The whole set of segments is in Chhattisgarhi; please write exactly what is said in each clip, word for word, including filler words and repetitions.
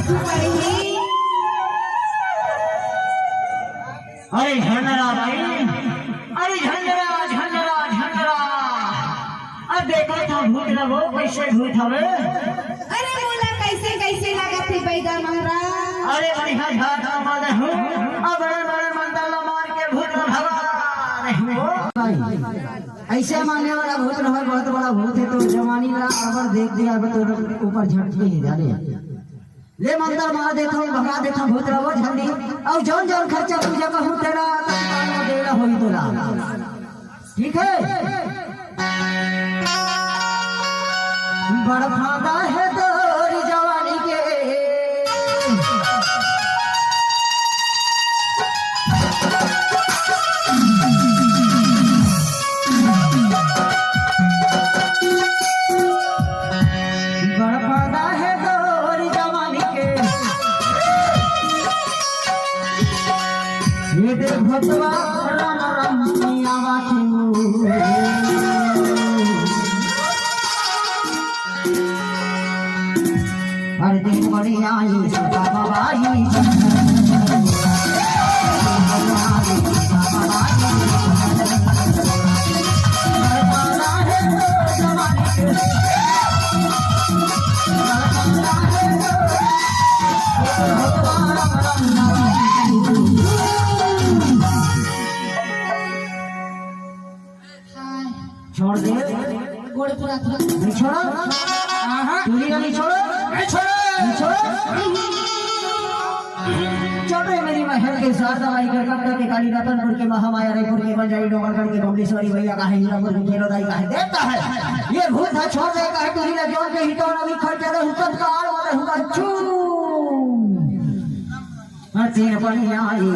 अरे झंडरा भाई, अरे झंडरा, झंडरा, झंडरा। अब देखो तो भूत लगो, कैसे भूत हवे? अरे मोला कैसे कैसे लागत हे बैदा महाराज। अरे बढ़िया झाट मारे हूँ, अब बड़े बड़े मंदर ला मार के भूत ला भगा रहे हूँ। भाई, ऐसे माने वाला भूत रहल, बहुत बड़ा भूत है, तो जवानी ला अबर देख दिया, अब तो ऊपर झटके ही जाने। ले मंदर मार देथों, भगा देथों भूत ला वो झंडी। अउ जौन जौन खर्चा पूजा कहूँ तेला, तब तानो देला होई तोला। ठीक है? बड़ फायदा है तोरी जवानी के। बड़ फायदा है तोरी जवानी के। ये देख भतवा राम राम मियावा की। हर दिन बड़ी आई सीता बाबा आई। छोड़ दे। गोड़ पूरा थोड़ा। नहीं छोड़ा। हाँ, हाँ। टूरी का नहीं छोड़ा। नहीं छोड़ा। नहीं छोड़ा। चल रे मेरी महल के साथ दवाई कर, कब तक के काली रतनपुर के महामाया, रायपुर के बंजारी, डोंगरगढ़ के बमलेश्वरी भैया का है, हीरापुर के खेलो दाई का है, देवता है। ये भूत है, छोड़ दे का है, टूरी ना जोर के ही तो अभी खर्चा दे, हुकम का आड़ वाले हुकम चू। हसीन बनिया रे।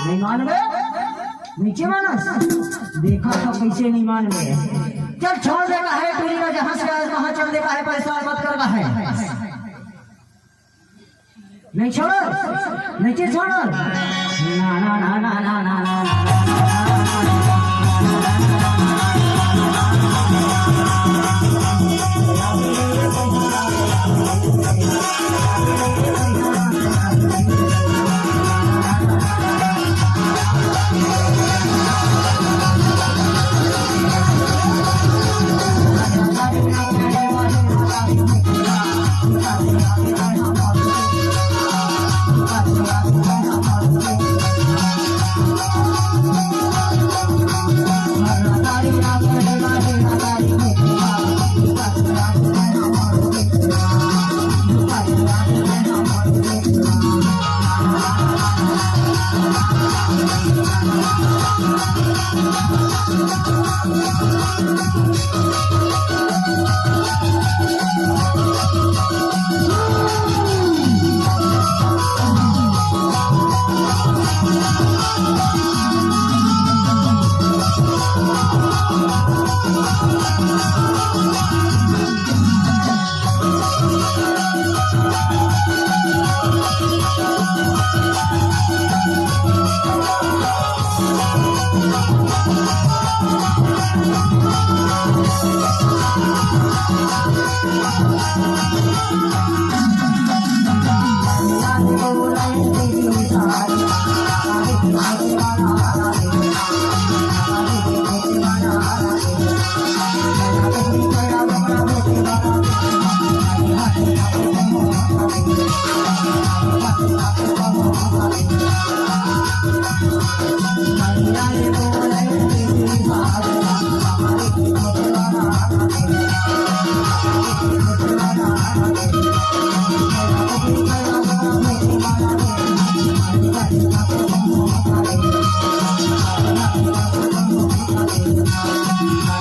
नहीं मानबे? नीचे मानस? देखा तो कैसे नहीं मानबे। चल छोड़ दे का है, टूरी का जहाँ से आया वहाँ चल दे का है, परेशान मत कर का है। नहीं छोड़ो, नीचे छोड़ो। ना, ना, ना।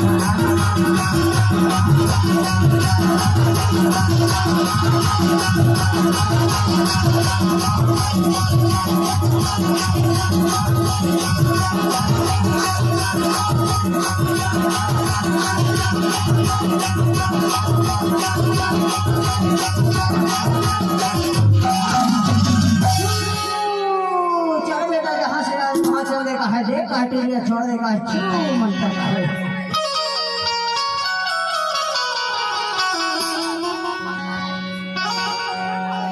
चल बेटा, यहाँ से आज वहाँ चल देगा है, देख काटी लिया, छोड़ देगा है, क्यों मन करता है।